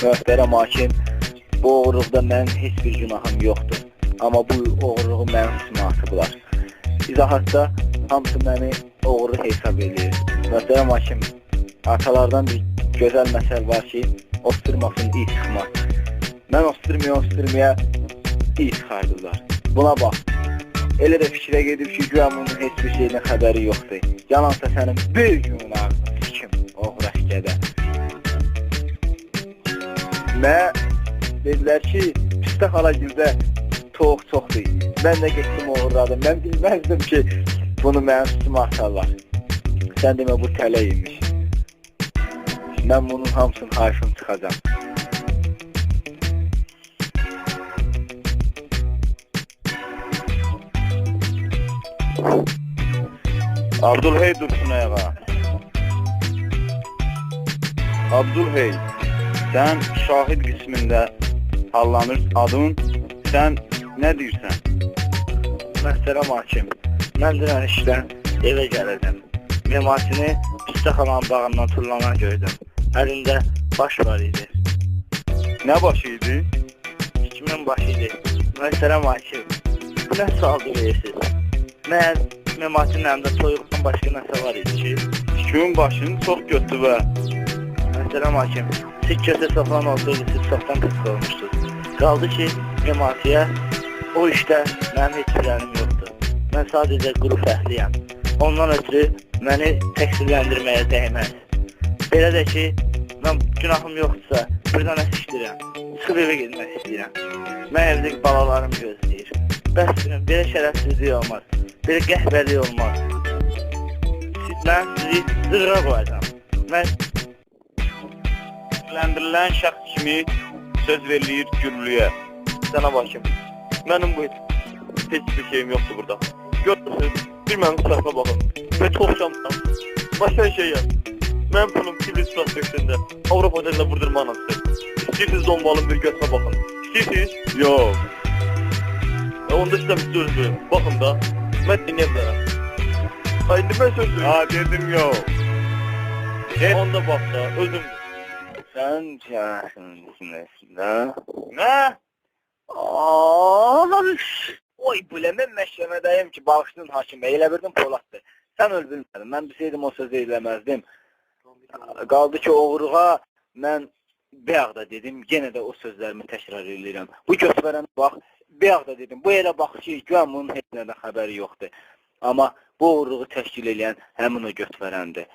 Möhtərəm hakim, bu oğurluqda mənim heç bir günahım yoxdur. Amma bu oğurluğu mənim üstümə atıblar. İzahatda hamısı məni oğru hesab eləyir. Möhtərəm hakim, atalardan bir gözəl məsəl var ki, osturmasın iyi çıxmaz. Mən osturmaya osturmaya iyi çıxardılar. Buna bax. Elə də fikrə gedib ki, güya bunun heç bir şeydən xəbəri yoxdur. Yalansa sənin bir günün ağzını sikim, oğru əskədə. Mənə dedilər ki, Pistə xala gildə toyuq çoxdur. Mən də getdim oğurladım. Mən bilməzdim ki, bunu mənim üstümə atarlar. Sən demə bu tələ imiş. Mən bunun hamısının hayfını çıxacam. Abdülhey dursun ayağa. Abdülhey, sən şahid qismində hallanır adın. Sən nə deyirsən? Möhtərəm hakim, mən dünən işdən evə gəlirdim. Mematini Pistə xalanın bağından tullanan gördüm. Əlində baş var idi. Nə başı idi? Kimin başı idi? Möhtərəm hakim, bu nə sualdır verirsiniz? Məyər Mematinin əlində toyuqdan başqa nəsə var idi ki? Kimin başını çox götü və Möhtərəm hakim, siz kötə soxlan olsaydı siz çoxdan qısıq olmuşdunuz. Qaldı ki, Mematiyə o işdə mənim heç bir əlim yoxdur. Mən sadəcə quru fəhliyəm. Ondan ötürü məni təqsirləndirməyə dəyməz. Belə də ki, mən günahım yoxdursa, bir dənə sikdirəm. Çıxıb evə getmək istəyirəm. Mən evdə balalarım gözləyir. Bəs belə şərəfsizlik olmaz. Belə qəhvəlik olmaz. Mən sizi zırğa qoyacağam. Mən Ləndirilən şəxs kimi söz verilir Gürlüyə. Cənab hakim, mənim bu heç bir şeyim yoxdur burada. Görürsünüz, bir mənim sifətimə baxın. Və çox şamdan. Başqa bir şey yox. Mənim pulum Tiflis prospektində, Avropa otelinə vurdurmaqla çıxır. İstəyirsiniz zombalın bir götünə baxın. İstəyirsiniz? Yox. Onda sizə bir söz verim. Baxın da, mən dinləyə bilərəm. Ay, indi mən söz verim. Ha dedim yox. Et. Onda bax da, özüm. Sən cəhənnəmsin də. Nə? Oy bilə, mən məhkəmədəyim ki, bağışlayın hakim bəy, elə bildim Poladdır. Sən öl bilmədin. Mən bilsəydim o sözü eləməzdim. Qaldı ki, oğruğa mən bayaq da dedim, yenə də o sözlərimi təkrar eləyirəm. Bu götürənə bax, bayaq da dedim, bu elə baxır ki, güya bunun heç nədən xəbəri yoxdur. Amma bu oğurluğu təşkil eləyən həmin o götürəndir.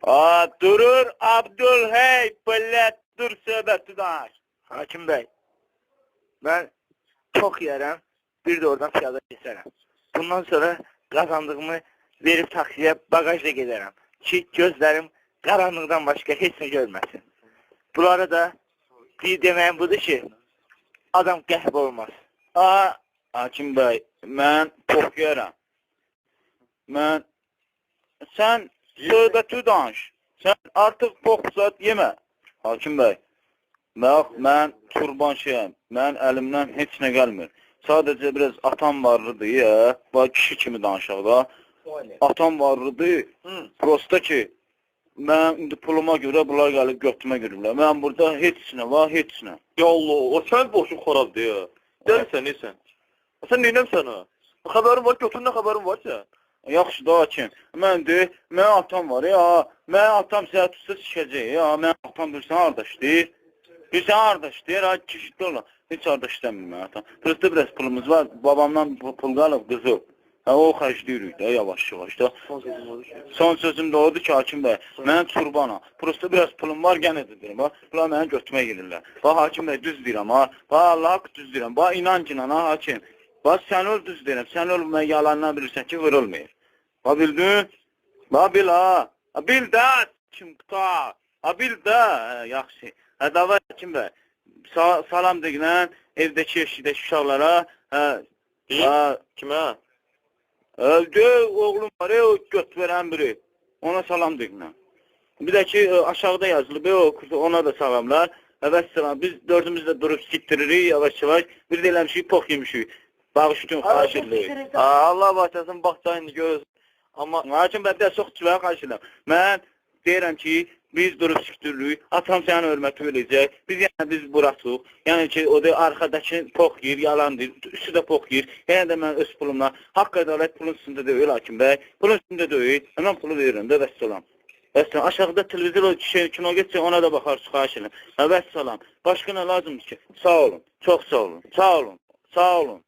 A durur Abdülhey, bələt dur söhbəti danış. Hakim bəy, mən çox yeyərəm, bir də oradan piyada keçərəm. Bundan sonra qazandığımı verib taksiyə bagajla gedərəm ki, gözlərim qaranlıqdan başqa heç nə görməsin. Bunlara da bir deməyim budur ki, adam qəhbə olmaz. A Hakim bəy, mən pox yeyərəm. Mən sən söhbəti danış. Sən artıq pox zad yemə. Hakim bəy, bax mən turban şeyəm. Mən əlimdən heç nə gəlmir. Sadəcə biraz atam varlıdır ya. Bax kişi kimi danışaq da. Atam varlıdır. Prosta ki, mən indi puluma görə bunlar gəlib götümə giriblər. Mən burada heç nə var, heç nə. Ya Allah, o sən boşun xarabdır ya. Dəlisən, nesən? Sən neynəmsən ha? Xəbərin var, götündən xəbərin var sən. Yaxşı da hakim. Mən de, mənim atam var ya. Mənim atam sənə tutsa sikəcək ya. Mənim atam bilirsən harda işləyir? Bilirsən harda işləyir? Ha kişi ola. Heç harda işləmir mənim atam. Prosta biraz pulumuz var. Babamdan pul qalıb qızıl. Hə o xərcləyirik də yavaş yavaş da. Son sözüm odur ki. Son sözüm də odur ki, hakim bəy, mən turbanam. Prosta biraz pulum var, yenə də deyirəm, bax, bunlar məni götürməyə gelirlər. Bax, hakim bəy, düz deyirəm, ha. Bax, Allah haqqı düz deyirəm. Bax, inan ki, ha, hakim. Bax, sən öl düz deyirəm. Sən öl, mən yalandan bilirsən ki, vurulmayır. Bax, bildin? Bax, bil, ha. Ha, bil də, kim quta. Ha, bil də. Hə, yaxşı. Hə, davay, hakim bəy. Salam deyinən evdəki, eşikdəki uşaqlara, hə, Deyim, hə, kimə? Öldü, oğlum var ya, o göt verən biri. Ona salam deyinə. Bir də ki, aşağıda yazılıb, o, ona da salamlar. Vəssalam, biz dördümüz də durub siktiririk yavaş yavaş. Bir də eləmişik, pox yemişik. Bağışlayın, xahiş edirik. Allah bağışlasın, bax da indi görürsün. Amma Hakim bəy, bir də çox cüvə xahiş edirəm. Mən deyirəm ki, Biz durub sikdiririk. Atam sənin hörməti eləyəcək. Biz yəni biz burasıq. Yəni ki, o da arxadakı pox yeyir, yalan deyir. Üstü də pox yeyir. Yenə də mən öz pulumla haqq ədalət pulun üstündə deyil hakim bəy. Pulun üstündə deyil. Mən pulu verirəm də vəssalam. Vəssalam. Aşağıda televizor o kişi kino getsə ona da baxar xahiş edirəm. Hə, vəssalam. Başqa nə lazımdır ki? Sağ olun. Çox sağ olun. Sağ olun. Sağ olun.